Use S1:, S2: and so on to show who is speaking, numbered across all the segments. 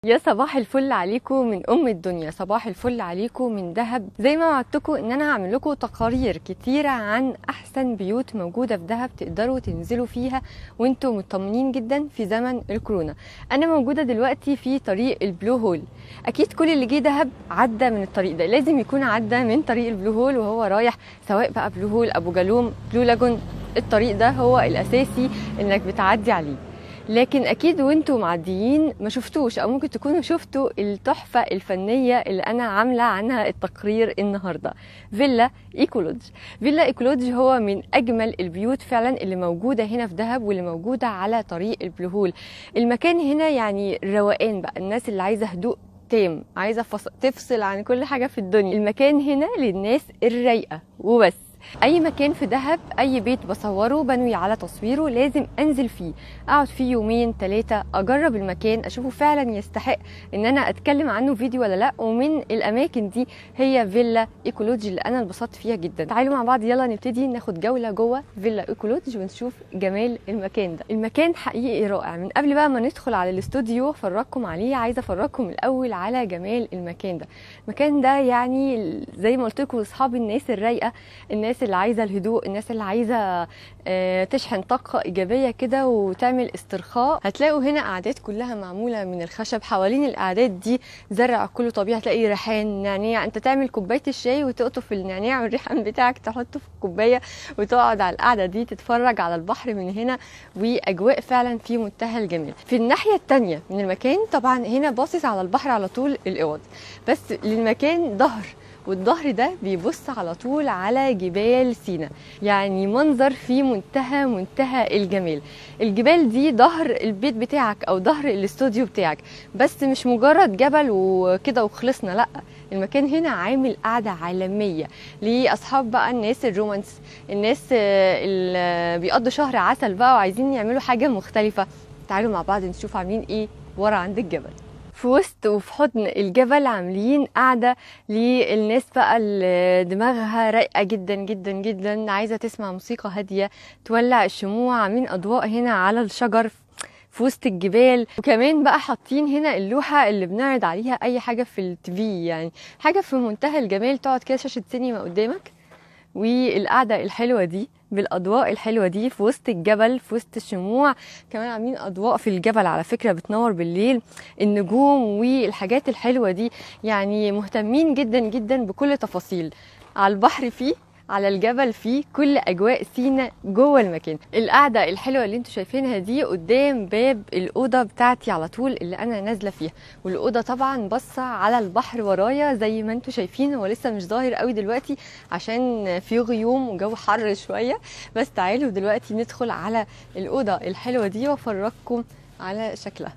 S1: يا صباح الفل عليكم من ام الدنيا، صباح الفل عليكم من دهب. زي ما وعدتكم ان انا هعمل لكم تقارير كتيرة عن احسن بيوت موجودة في دهب تقدروا تنزلوا فيها وانتم مطمنين جدا في زمن الكورونا. انا موجودة دلوقتي في طريق البلو هول. اكيد كل اللي جه دهب عدى من الطريق ده، لازم يكون عدى من طريق البلو هول وهو رايح، سواء بقى بلو هول، ابو جالوم، بلو لاجون. الطريق ده هو الاساسي انك بتعدي عليه، لكن اكيد وانتم معديين ما شفتوش، او ممكن تكونوا شفتوا التحفة الفنية اللي انا عامله عنها التقرير النهارده، فيلا ايكولودج. فيلا ايكولودج هو من اجمل البيوت فعلا اللي موجودة هنا في دهب واللي موجودة على طريق البلو هول. المكان هنا يعني روقان بقى، الناس اللي عايزه هدوء تام، عايزه تفصل عن كل حاجة في الدنيا، المكان هنا للناس الرايقه وبس. اي مكان في دهب، اي بيت بصورة بنوي على تصويره لازم انزل فيه، اقعد فيه يومين ثلاثة، اجرب المكان، اشوفه فعلا يستحق ان انا اتكلم عنه فيديو ولا لا. ومن الاماكن دي هي فيلا ايكولوجي اللي انا انبسطت فيها جدا. تعالوا مع بعض يلا نبتدي ناخد جولة جوه فيلا ايكولوجي ونشوف جمال المكان ده. المكان حقيقي رائع. من قبل بقى ما ندخل على الاستوديو افرجكم عليه، عايزه افرجكم الاول على جمال المكان ده. المكان ده يعني زي ما قلت لكم لاصحاب الناس الرايقه، الناس اللي عايزه الهدوء، الناس اللي عايزه تشحن طاقة ايجابية كده وتعمل استرخاء. هتلاقوا هنا قعدات كلها معمولة من الخشب، حوالين القعدات دي زرع كله طبيعي، هتلاقي ريحان، نعناع. انت تعمل كوباية الشاي وتقطف النعناع والريحان بتاعك تحطه في الكوباية وتقعد على القعدة دي تتفرج على البحر من هنا، واجواء فعلا في منتهى الجمال. في الناحية الثانية من المكان طبعا هنا باصص على البحر على طول الاوض، بس للمكان ظهر، والظهر ده بيبص على طول على جبال سينا، يعني منظر في منتهى الجمال. الجبال دي ظهر البيت بتاعك او ظهر الاستوديو بتاعك، بس مش مجرد جبل وكده وخلصنا، لا، المكان هنا عامل قعدة عالمية لاصحاب بقى الناس ال romance، الناس اللي بيقضوا شهر عسل بقى وعايزين يعملوا حاجة مختلفة. تعالوا مع بعض نشوف عاملين ايه ورا عند الجبل. في وسط وفي حضن الجبل عاملين قاعدة للناس بقى اللي دماغها رايقة جدا جدا جدا، عايزة تسمع موسيقى هادية، تولع الشموع، عاملين أضواء هنا على الشجر في وسط الجبال. وكمان بقى حاطين هنا اللوحة اللي بنعرض عليها أي حاجة في ال TV، يعني حاجة في منتهى الجمال، تقعد كده شاشة سينما قدامك، والقعدة الحلوة دي بالأضواء الحلوة دي في وسط الجبل، في وسط الشموع. كمان عاملين أضواء في الجبل على فكرة بتنور بالليل، النجوم والحاجات الحلوة دي، يعني مهتمين جدا جدا بكل تفاصيل. على البحر فيه، على الجبل فيه، كل أجواء سينا جوه المكان. القعدة الحلوة اللي انتوا شايفينها دي قدام باب الأوضة بتاعتي على طول اللي أنا نازلة فيها، والأوضة طبعا باصة على البحر ورايا زي ما انتوا شايفين. هو لسه مش ظاهر قوي دلوقتي عشان في غيوم وجو حر شوية، بس تعالوا دلوقتي ندخل على الأوضة الحلوة دي وافرجكم على شكلها.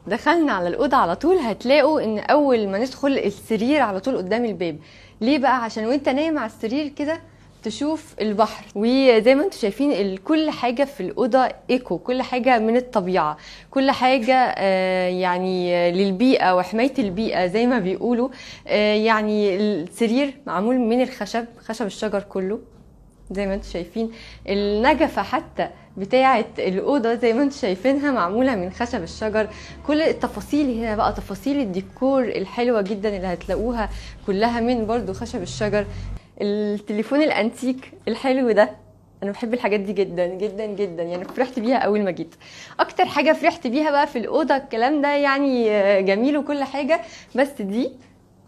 S1: دخلنا على الأوضة على طول، هتلاقوا ان اول ما ندخل السرير على طول قدام الباب. ليه بقى؟ عشان وانت نايم على السرير كده تشوف البحر. وزي ما انتم شايفين كل حاجة في الأوضة ايكو، كل حاجة من الطبيعة، كل حاجة يعني للبيئة وحماية البيئة زي ما بيقولوا. يعني السرير معمول من الخشب، خشب الشجر كله زي ما انتم شايفين. النجفة حتى بتاعة الأوضة زي ما انتم شايفينها معمولة من خشب الشجر. كل التفاصيل هنا بقى، تفاصيل الديكور الحلوة جدا اللي هتلاقوها كلها من برضو خشب الشجر. التليفون الانتيك الحلو ده، انا بحب الحاجات دي جدا جدا جدا، يعني فرحت بيها اول ما جيت. اكتر حاجة فرحت بيها بقى في الأوضة، الكلام ده يعني جميل وكل حاجة، بس دي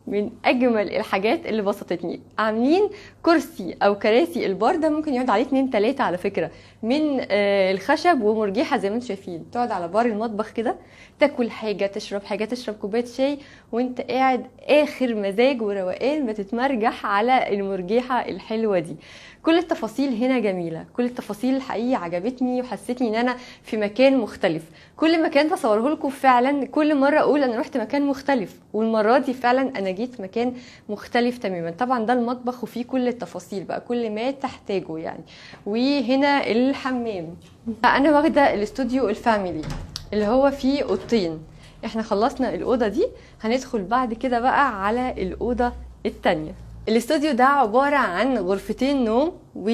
S1: من اجمل الحاجات اللي بسطتني. عاملين كرسي او كراسي البار ده ممكن يقعد عليه 2 3 على فكرة، من الخشب ومرجحه زي ما انتم شايفين. تقعد على بار المطبخ كده، تاكل حاجة، تشرب حاجة، تشرب كوباية شاي وانت قاعد اخر مزاج وروقان، بتتمرجح على المرجحة الحلوة دي. كل التفاصيل هنا جميلة، كل التفاصيل الحقيقة عجبتني وحسيتني ان انا في مكان مختلف. كل مكان بصورة لكم فعلا كل مرة اقول انا رحت مكان مختلف، والمرة دي فعلا انا جيت مكان مختلف تماما. طبعا ده المطبخ وفيه كل التفاصيل بقى، كل ما تحتاجه يعني. وهنا الحمام. انا واخده الاستوديو ال family اللي هو فيه اوضتين. احنا خلصنا الاوضة دي، هندخل بعد كده بقى على الاوضة الثانية. الاستوديو ده عبارة عن غرفتين نوم و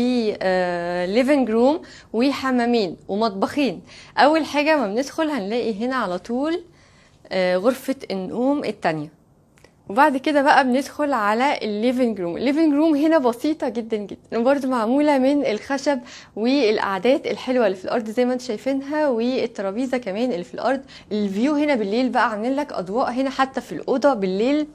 S1: living room وحمامين ومطبخين. اول حاجة ما بندخل هنلاقي هنا على طول غرفة النوم التانية، وبعد كده بقى بندخل على ال living room. ال living room هنا بسيطة جدا جدا، وبرده معمولة من الخشب والقعدات الحلوة اللي في الأرض زي ما انتم شايفينها، والترابيزة كمان اللي في الأرض. ال view هنا بالليل بقى عاملين لك أضواء هنا حتى في الأوضة بالليل،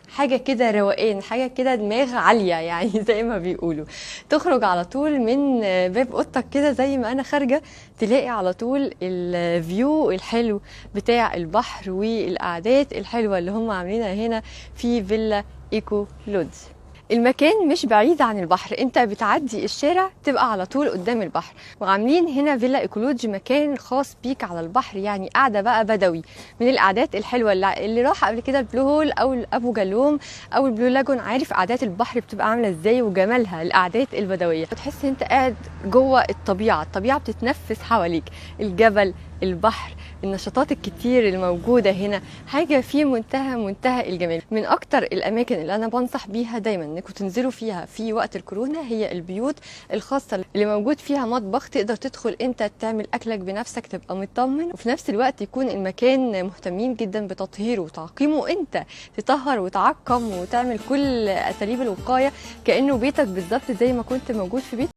S1: حاجة كده روقان، حاجة كده دماغ عالية يعني زي ما بيقولوا. تخرج على طول من باب اوضتك كده زي ما انا خارجة، تلاقي على طول ال view الحلو بتاع البحر والقعدات الحلوة اللي هم عاملينها هنا في فيلا ايكو لودج. المكان مش بعيد عن البحر، انت بتعدي الشارع تبقى على طول قدام البحر. وعاملين هنا فيلا ايكولوج مكان خاص بيك على البحر، يعني قاعدة بقى بدوي من القعدات الحلوة اللي راح قبل كده البلو هول او ابو جالوم او البلو لاجون، عارف قعدات البحر بتبقى عامله ازاي وجمالها القعدات البدوية. بتحس انت قاعد جوه الطبيعة، الطبيعة بتتنفس حواليك، الجبل، البحر، النشاطات الكتير الموجودة هنا، حاجة في منتهى منتهى الجمال. من أكتر الأماكن اللي أنا بنصح بيها دايما إنكم تنزلوا فيها في وقت الكورونا هي البيوت الخاصة اللي موجود فيها مطبخ، تقدر تدخل أنت تعمل أكلك بنفسك، تبقى مطمن، وفي نفس الوقت يكون المكان مهتمين جدا بتطهيره وتعقيمه، أنت تطهر وتعقم وتعمل كل أساليب الوقاية كأنه بيتك بالظبط زي ما كنت موجود في بيتك.